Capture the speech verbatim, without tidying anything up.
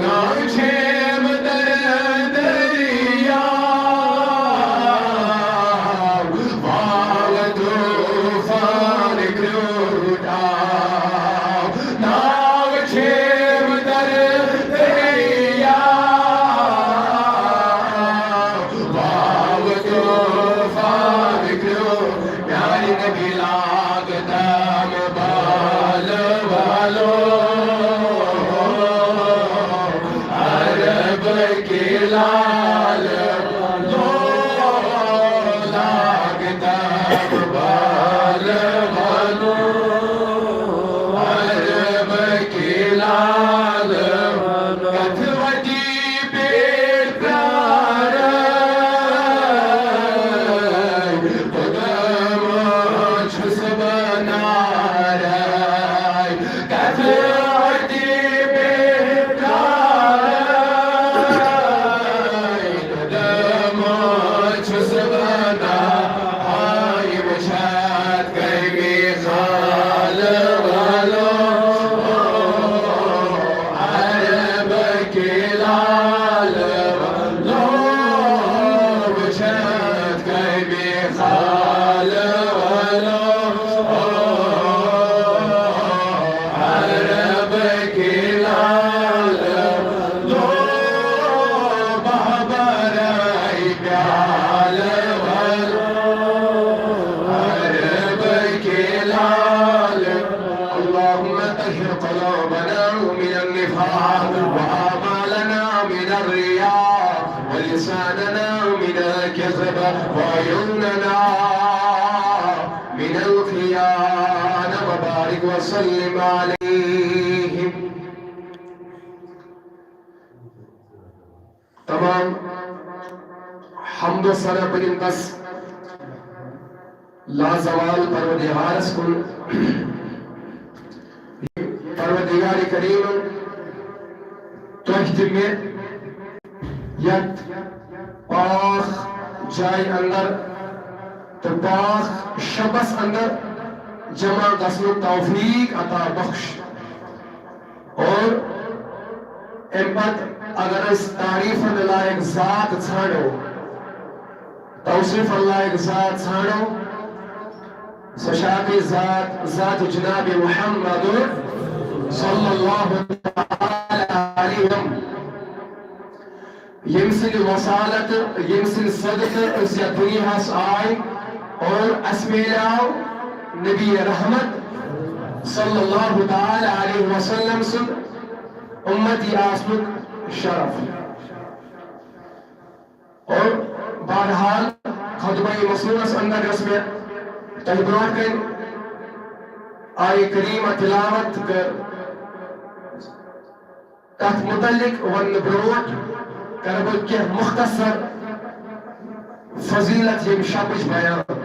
ناو چھیم در دریا، واو طوفان کروٹا۔ ناو چھیم در دریا، واو طوفان کروٹا۔ پیارے نبی لاگ دم بال والو، عرب کے لال والو، لاگ دم بال والو، عرب کے لال والو۔ کتھ وتی پیٹ پیارے، قدم چھس بہ نارے۔ کتھ وتی پیٹ پیارے، قدم چھس بہ نارے۔ وچھت کمی خال والو، عرب کے لال والو، وچھت کمی خال والو، عرب کے لال والو، بہبرائے پیال والو، عرب کے لال۔ اللهم طهر قلوبنا من النفاق، وأعمالنا من الرياء، ولساننا من الكذب، وعيوننا من الخيانة، وبارك وسلم عليه۔ تمام حمد و ثنا بنن تس لازوال پروردگارس کن۔ پروردگار کریم، تۄہہِ تہِ مےٚ یتھ پاک جایہِ اندر تہٕ پاک شبس اندر جمع گژھنُک توفیق عطا بخش۔ اور امہِ پتہٕ اگر أسۍ تعریفن لایق ذات ژھانڈو، توصیفن لایق ذات ژھانڈو، سۄ چھِ اکٕے ذات، ذات جناب محمد صلی اللہ تعالی علیہ وسلم۔ ییٚمہِ سٕنٛدِ وسالت، ییٚمہِ سٕنٛدِ صدقہٕ أسۍ یتھ دُنیاہس آے اور اسہِ میلیو نبی رحمت صلی اللہ تعالی علیہ وسلم سُنٛد امتی آسنُک شرف۔ اور بہرحال، خطبہ مسنونس اندر یۄس مےٚ تۄہہِ برونٛٹھ کنہِ آیہِ کریمہ تلاوت کٔر، تتھ متعلق وننہٕ برونٛٹھ کرٕ بہٕ کینٛہہ مختصر فضیلت ییٚمہِ شبٕچ بیان۔